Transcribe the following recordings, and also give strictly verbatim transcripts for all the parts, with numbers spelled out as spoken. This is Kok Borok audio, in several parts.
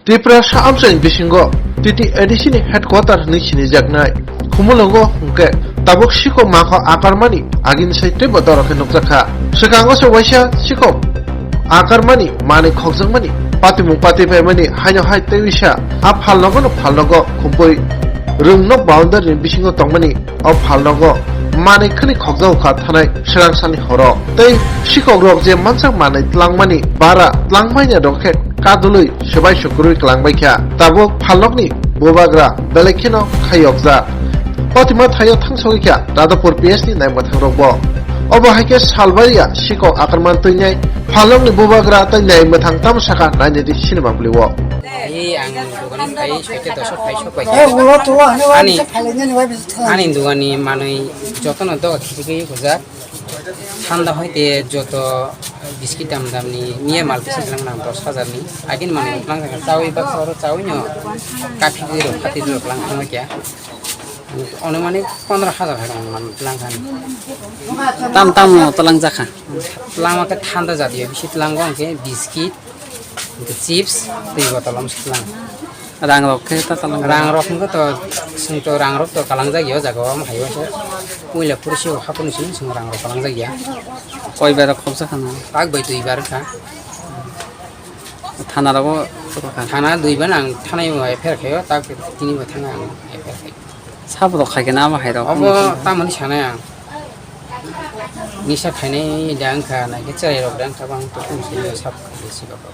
Tripura sa amchaini bisingo T T A D C ni headquarter hwnwi sinijaknai Khumulwngo hwnkhe tabuk sikok mangkho akarmani agini sai teibo doro khe nukjakha. Swkango se waisa sikok akarmani manwi khokjakmani patimung patwi phaimani haino hai teiwisa a phalnogono phalnogo khumpui rwngno boundary ni bisingo tongmani o phalnogo manwi khwnwi khokjago kha thanai swrangsani horo. Tei sikokrok je mansak manwi tlangmani bara tlangbaina rok khe kadulwi swbai sukurwi klangbai kha. Tabuk phalnokni bubagra belai kheno khayokjak. Kotima thaio thangsogwi kha Radhapur P S ni naimwthang rokbo. Obo hai khe salbaiya sikok akarman twinai phalnokni bubagra tei naimwthang tamo sakha nainidi sinima bwlio. Ai ang dogan phai soite doso phai sok pai. Ani, ani dogani manwi jotono doga khibigwi bujak. Thanda hoite joto biskit dam damni niya mal kisa lang nang dos hajar ni. Agin manwi lang kha chawi bak oro chawi no kathi di ro khati di ro lang thang kya. Ono mani pondro hajar hai lang man lang kha. Tam tam no talang jakha. Lama khe thanda jatiyo bisi tlango hwnkhe biskit, hwnkhe chips, twi botol om si tlang. Rang rok khe ta talang. Rang rok hwnkhe to, chwng to rang rok to kalang jagio jaga o, om hai o se. Puila puri se o hapuni simi chwng rang rok kalang jagya. Koi bar rok khobsa khana? Bak bai twi bar kha. Thana rogo kha. Thana dui ban ang thana o F I R khaio, tak tini bo thana ang F I R khai. Sabo rok khai khe na abo hai rok? Obo tamoni sanai ang. Nisa khainai da wngkha, naikhe cherai rok da wngkha, bang to kung sini sab khainai si baba.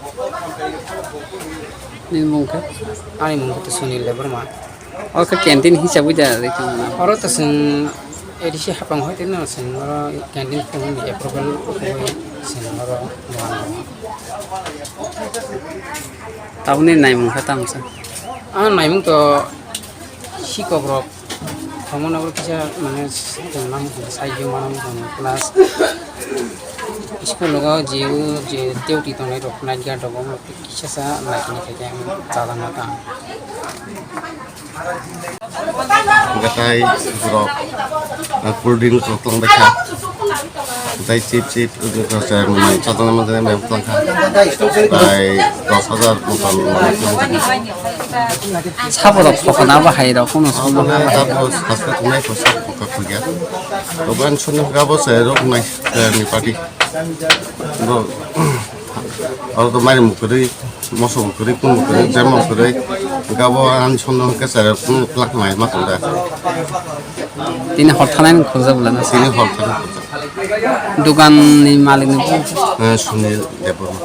Nini mung khe? Ani mung khe to Sunil Debbarma. O khe canteen hisabwi da ri tong na? Oro to chwng A D C hapang hoi tini chwng oro canteen phone ni approval hoi chwng oro. Tabukni naimung khe tamo sa? Ang naimung to sikok rok. Thangmani abo kisa mane tongna muchung, side o mana muchung, plus school o je o je duty tongnai rok night guard rok, omo kisa sa naikhe naikhe ang chalangma tang. Gatai borok cool drink rok tong baikha. Tei chip chip, chajana majana mem tongkha. Tei dos hajar motom. Sabo rok phokana bo hai rok, kono sabo. Sabo haste tunai ko sabo ka khuya. Oban sunni gabo se rok nai, eh, ni party. Bo, aro to mai mukri, moso mukri, kun mukri, jema mukri. Gabo an sunno ke sare kun plak mai ma tongda. Tini hor thanai khulja bulana. Tini hor thanai khulja. Dukan ni malik ni. Eh, Sunil Debbarma.